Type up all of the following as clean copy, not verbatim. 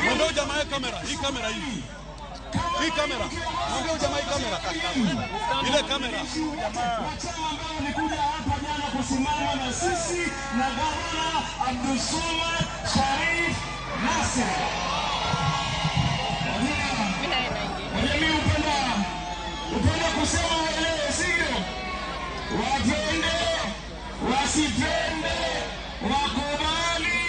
Mwambie jamaa kamera, hii kamera hii. Hii kamera. Mwambie jamaa hii kamera. Ile kamera. Chama ambao walikuja hapa jana kusimama na sisi na gavana Abdulswamad Sharif Nassir. Wajamii hupenda kusema waelewe, sivyo? Wapende, wasipende, wakubali,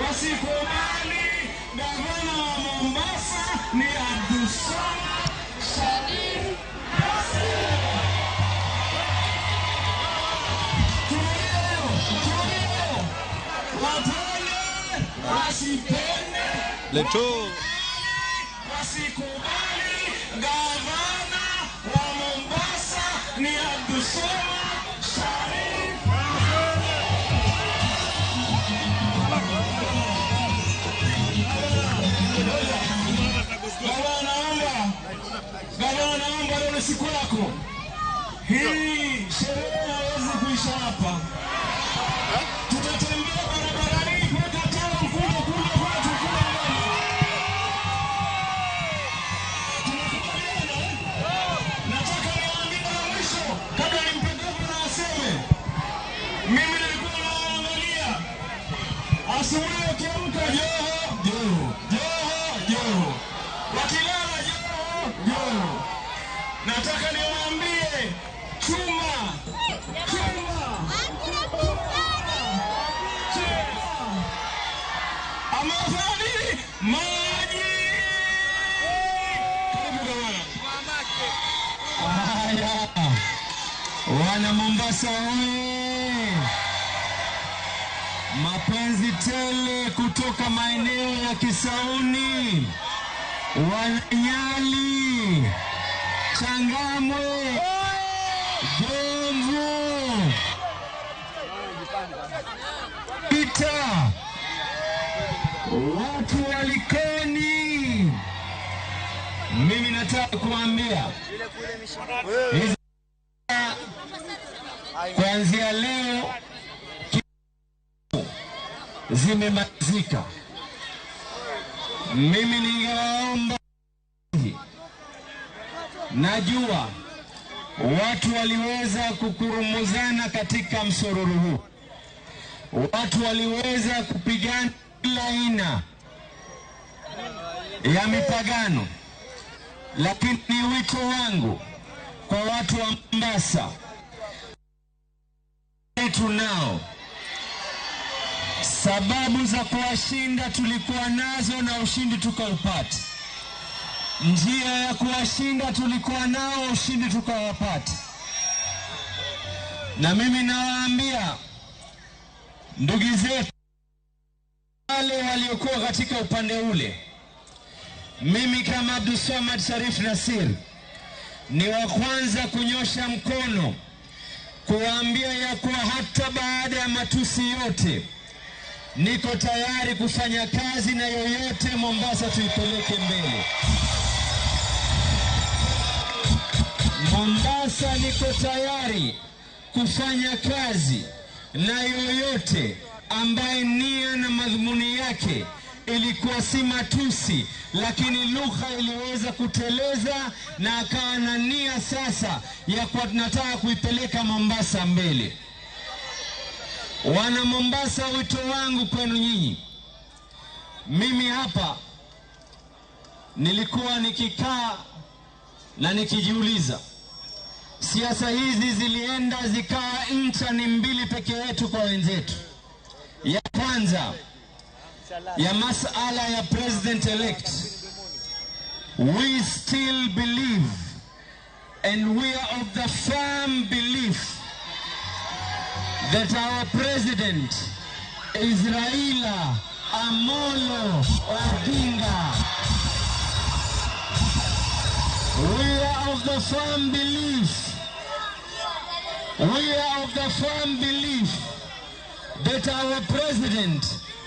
wasikubali, gavana wa Mombasa ni Abdulswamad Sharif Nassir. Turudie, wapende, wasipende, Leto. wasikubali, gavana wa Mombasa ni Abdulswamad Sharif. Gavana, naomba leo ni siku yako. Hii sherehe haiwezi kuisha hapa. Tutatembea barabarani mpaka town kule kule kwetu kule mbele. Tunakubaliana, eh? Nataka niwaambie la mwisho kabla nimpe gavana aseme. Mimi nilikuwa nawaangalia asubuhi wakiamka, Joho, Joho, Joho, Joho, wakilala Joho, Joho. Nataka niwaambie chuma, chuma, chuma amefanya nini? Maji. Karibu gavana. Haya, wana Mombasa oye! Mapenzi tele kutoka maeneo ya Kisauni, Wananyali, Changamwe, Jomvu, Ita, watu wa Likoni. Mimi nataka kuambia hizi kuanzia leo zimemalizika. Mimi ningewaomba, najua watu waliweza kukurumuzana katika msururu huu, watu waliweza kupigana kila aina ya mipagano, lakini wito wangu kwa watu wa Mombasa, tunao sababu za kuwashinda, tulikuwa nazo na ushindi tukaupata. Njia ya kuwashinda tulikuwa nao, ushindi tukawapata. Na mimi nawaambia ndugu zetu wale waliokuwa katika upande ule, mimi kama Abdulswamad Sharif Nassir ni wa kwanza kunyosha mkono kuwaambia ya kuwa hata baada ya matusi yote niko tayari kufanya kazi na yoyote, Mombasa tuipeleke mbele. Mombasa niko tayari kufanya kazi na yoyote ambaye nia na madhumuni yake ilikuwa si matusi, lakini lugha iliweza kuteleza na akawa na nia sasa ya kuwa tunataka kuipeleka Mombasa mbele. Wana Mombasa, wito wangu kwenu nyinyi, mimi hapa nilikuwa nikikaa na nikijiuliza, siasa hizi zilienda zikawa ncha ni mbili peke yetu kwa wenzetu. Ya kwanza ya masala ya president elect, we still believe and we are of the firm belief that our president is Raila Amolo Odinga. We are of the firm belief, we are of the firm belief that our president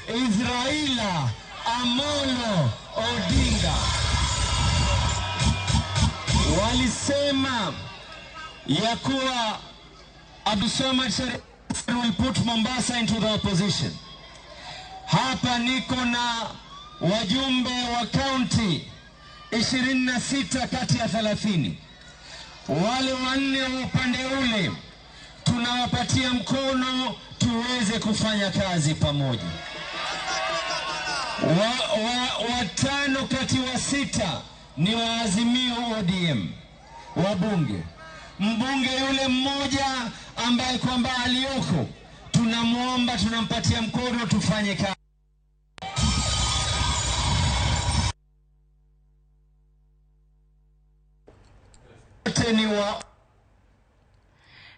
is Raila Amolo Odinga. Walisema ya kuwa Abdulswamad Sharif will put Mombasa into the opposition. Hapa niko na wajumbe wa kaunti 26 kati ya 30. Wale wanne wa upande ule tunawapatia mkono tuweze kufanya kazi pamoja. Watano kati wa sita ni wa Azimio ODM wabunge. Mbunge yule mmoja ambaye kwamba aliyoko tunamwomba, tunampatia mkono tufanye kazi. Wote ni wa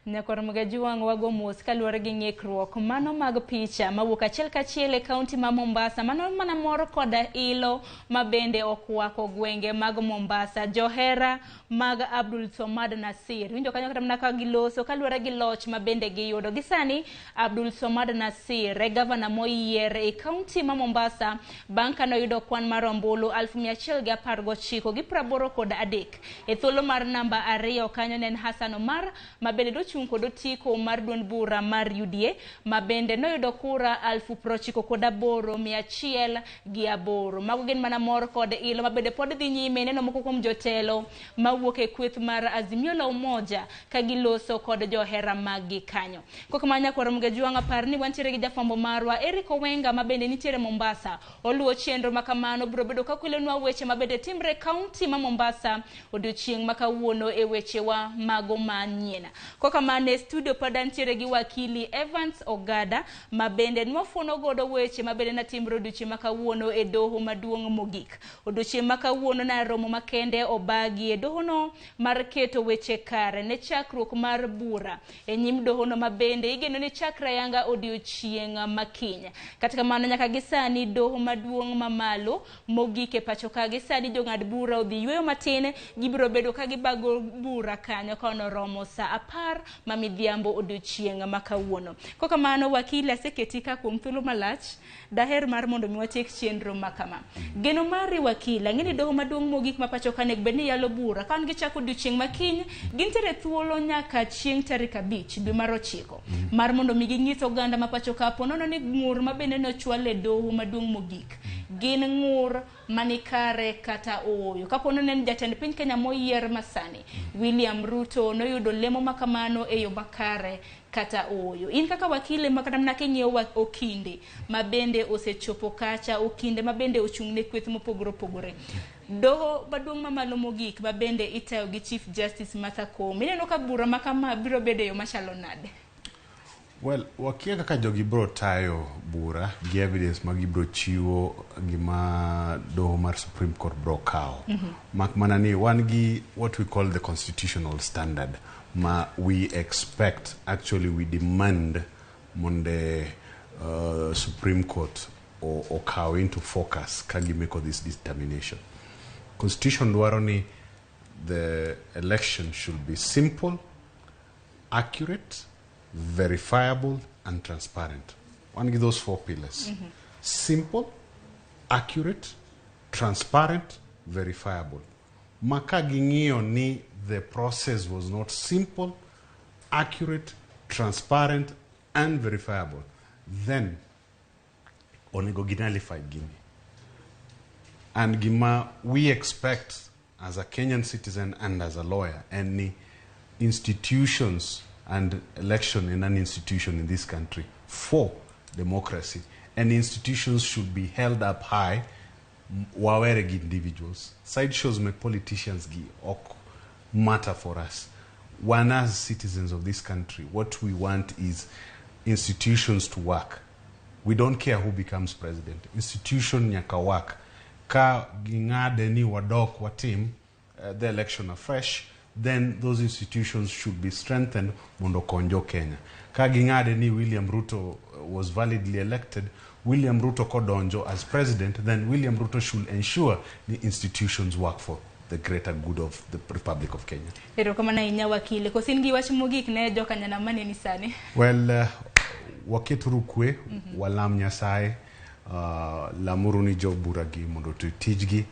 Nyakwar Mgajuang' wago mos kaluwore gi ng'ikruok mano mag picha mawuok achiel kachiel e kaunti ma Mombasa. Mano mana mor koda ilo ma bende okwako gwenge mag Mombasa. Johera mag Abdul Somad Nasir winjo kanyo kata mana ka giloso kaluwore gi loch ma bende giyudo. Gi sani Abdul Somad Nasir e gavana moyier e kaunti ma Mombasa bang' kane oyudo kwan mar ombulu 119,083. E thuolo mar namba 2 kanyo ne en Hassan Omar ma bende nochung' kod otiko mar duond bura mar UDA ma bende noyudo kura 98,108. Mago gin mana mor kod ilo ma bende pod dhi nyime neno moko kuom jotelo mawuok e kweth mar Azimio la Umoja ka giloso kod johera maggi kanyo. Kokamano nyakwar Mgajuang' apar ni wantiere gi jafwambo marwa Eric Owenga ma bende nitiere Mombasa. Oluwo chenro ma kamano biro bedo ka kelonwa weche ma bende timre kaunti ma Mombasa odiochieng' ma kawuono e wechewa mago manyien. Kokamano e studio pod antiere gi wakili Evans Ogada ma bende nwafuono godo weche ma bende natimre odiochieng' ma kawuono e doho maduong' mogik. Odiochieng' ma kawuono na romo makende obagi e dohono mar keto weche kare ne chakruok mar bura e nyim dohono ma bende igeno ni chakre yanga odiochieng' makiny. Kata kamano nyaka gi sani doho maduong' mamalo mogik e pacho ka gi sani jong'ad bura odhi yueyo matin, gibiro bedo ka gibago bura kanyo ka onoromo saa 10 ma midhiambo odiochieng' ma kawuono. Kokamano wakili aseketi ka kuom thuolo malach, daher mar mondo mi watiek chenro ma kama. Geno mari wakili, ang'e ni doho maduong' mogik ma pacho ka onego bed ni yalo bura ka an gichako odiochieng' ma kiny, gintiere thuolo nyaka chieng' tarik 5 dwe mar 9 mar mondo mi ging'is oganda ma pacho ka ponono ni ng'ur ma bende nochwal e doho maduong' mogik gin ng'ur manikare kata ooyo. Kapo ni en jatend piny Kenya moyier masani William Ruto noyudo lemo makamano e yo makare kata ooyo. In kaka wakili ma kata mana king'iyo okinde ma bende osechopo kacha, okinde ma bende ochung' ne kweth mopogore opogore. Doho maduong' mamalo mogik ma bende itayo gi Chief Justice Martha Koome, ineno ka bura ma kama biro bedo e yo machalo nade? Well, wakia kaka jogi bro tayo bura gi evidence ma gibro chiwo gima doho mar Supreme Court bro kawo. Mak mana ni wan gi what we call the constitutional standard ma we expect, actually we demand monde Supreme Court okaw into focus ka gimeko this determination. Constitution dwaro ni the election should be simple, accurate, verifiable and transparent. One of those 4 pillars. Simple, accurate, transparent, verifiable. Maka ging'iyo ni the process was not simple, accurate, transparent and verifiable, then onego ginullify gini. And gima we expect as a Kenyan citizen and as a lawyer, any institutions and election in an institution in this country for democracy, and institutions should be held up high. Wawere gi individuals. Sideshows make politicians gi ok matter for us. One as citizens of this country, what we want is institutions to work. We don't care who becomes president. Institution nyaka work. Ka ging'ade ni wadok watim the election afresh, then those institutions should be strengthened mondo konjo Kenya. Ka ging'ade ni William Ruto was validly elected, William Ruto kodonjo as president, then William Ruto should ensure the institutions work for the greater good of the Republic of Kenya. Erokamano ahinya wakili. Koso in gi wach mogik ne jokanyana maneni sani? Well, waketuru kwe, walam Nyasaye, lamuru ni jobura gi mondo oti tijgi.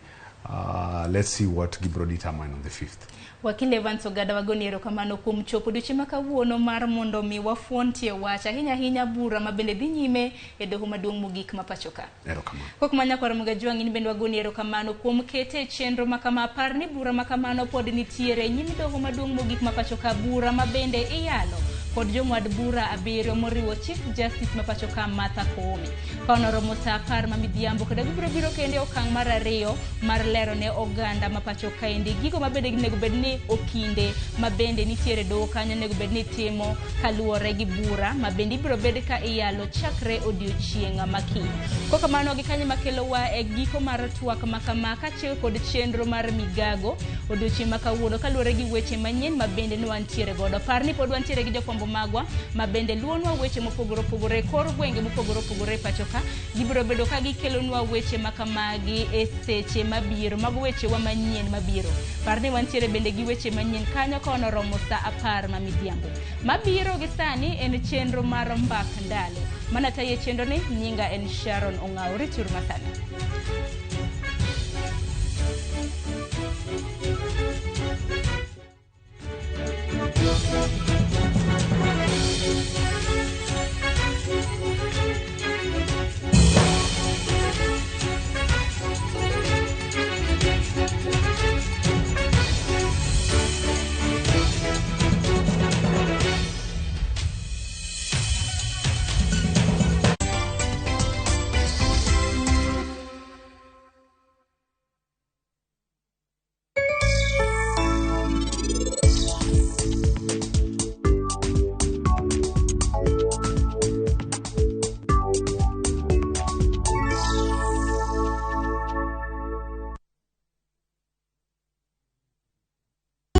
Let's see what gibro determine on the 5th. Wakil Evans Ogada, wagoni erokamano kuom chopo odiochieng' ma kawuono mar mondo mi wafuontie wach ahinya ahinya bura ma bende dhi nyime e doho maduong' mogik ma pacho ka. Erokamano. Kok ma nyakwar Mugajwang' in bende wagoni erokamano kuom kete e chenro ma kama. Par ni bura ma kamano pod nitiere e nyim doho maduong' mogik ma pacho ka, bura ma bende iyalo kod jong'ad bura abiriyo moriwo Chief Justice ma pacho ka Martha Koome. Ka onoromo saa 10 ma midhiambo kendo gibiro biro kendo e okang' mar ariyo mar lero ne oganda ma pacho kaendi gigo ma bende onego bed ni okinde ma bende nitiere doho kanyo onego bed ni timo kaluwore gi bura ma bende ibiro bed ka iyalo chakre odiochieng' ma kiny. Kokamano gi kanyo makelowa e giko mar twak ma kama kaachiel kod chenro mar migago odiochieng' ma kawuono kaluwore gi weche manyien ma bende ne wantiere godo. Par ni pod wantiere gi jofwambo magwa ma bende luonwa weche mopogore opogore e kor gwenge mopogore opogore e pacho ka. Gibiro bedo ka gikelonwa weche ma kamagi e seche mabiro, mago wechewa manyien mabiro. Par ni wantiere bende gi weche manyien kanyo ka onoromo saa 10 ma midhiambo. Mabiro gi sani en chenro mar Mbak Ndalo. Mana tayo e chenro ni, nyinga en Sharon Ong'aw. Rituru masani.